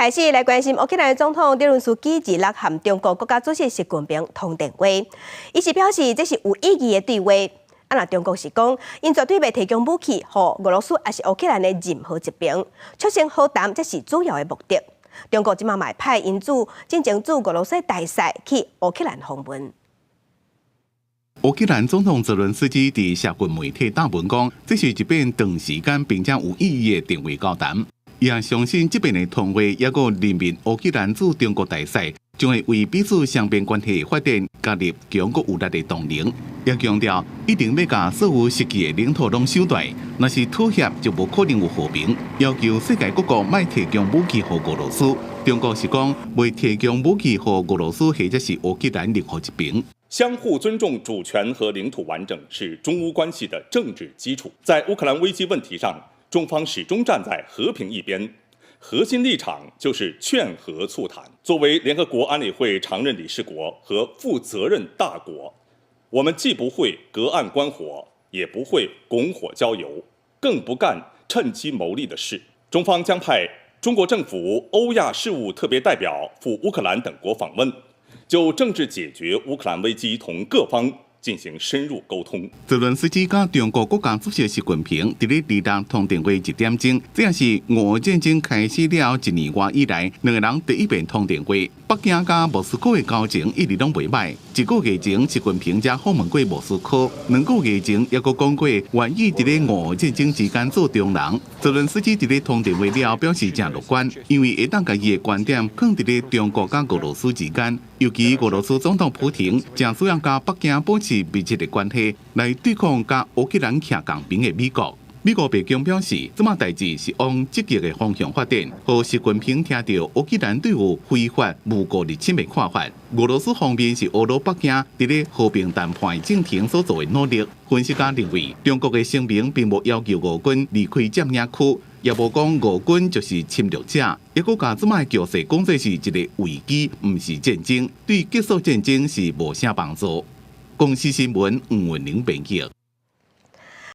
開始來關心烏克蘭總統澤倫斯基二六和中國國家主席習近平通電話，伊是表示這是有意義的對話。啊，若中國是講，𪜶絕對袂提供武器予俄羅斯抑是烏克蘭的任何一邊，促成和談才是主要的目的。中國這馬嘛派𪜶駐進前駐俄羅斯大使去烏克蘭訪問。烏克蘭總統澤倫斯基佇社群媒體貼文講，這是一遍長時間並且有意義的電話交談。伊也相信這遍的通話，抑閣任命烏克蘭駐中國大使，將會為彼此雙邊關係的發展加入強閣有力的動能。也強調一定欲共所有失去的領土攏收轉，若是妥協就無可能有和平。要求世界各國莫提供武器予俄羅斯。中國是講袂提供武器予俄羅斯或者是烏克蘭任何一邊。相互尊重主權和領土完整是中烏關係的政治基礎。在烏克蘭危機問題上，中方始終站在和平一邊，核心立場就是勸和促談。作為聯合國安理會常任理事國和負責任大國，我們既不會隔岸觀火，也不會拱火澆油，更不幹趁機謀利的事。中方將派中國政府歐亞事務特別代表赴烏克蘭等國訪問，就政治解決烏克蘭危機同各方進行深入溝通。澤倫斯基佮中國國家主席習近平佇咧二六通電話一點鐘，這也是俄烏戰爭開始了一年外以來，兩个人第一遍通電話。北京佮莫斯科的交情一直攏袂䆀。一個月前，習近平才訪問過莫斯科，2個月前猶閣講過願意佇咧俄烏戰爭之間做中人。澤倫斯基佇咧通電話了後表示誠樂觀，因為會當共伊的觀點囥佇咧中國佮俄羅斯之間，尤其俄羅斯總統普廷誠需要佮北京保持密切的關係，來對抗佮烏克蘭徛仝邊的美國。美國白宮表示，這馬代誌是往積極的方向發展，予習近平聽著烏克蘭對有非法無故入侵的看法。俄羅斯方面是呵咾北京佇咧和平談判進程所做的努力。分析家認為，中國的聲明並無要求俄軍離開佔領區，也無講俄軍就是侵略者，抑閣共這馬的局勢講做是一個危機，毋是戰爭，對結束戰爭是無啥幫助。公視新聞吳文玲編輯。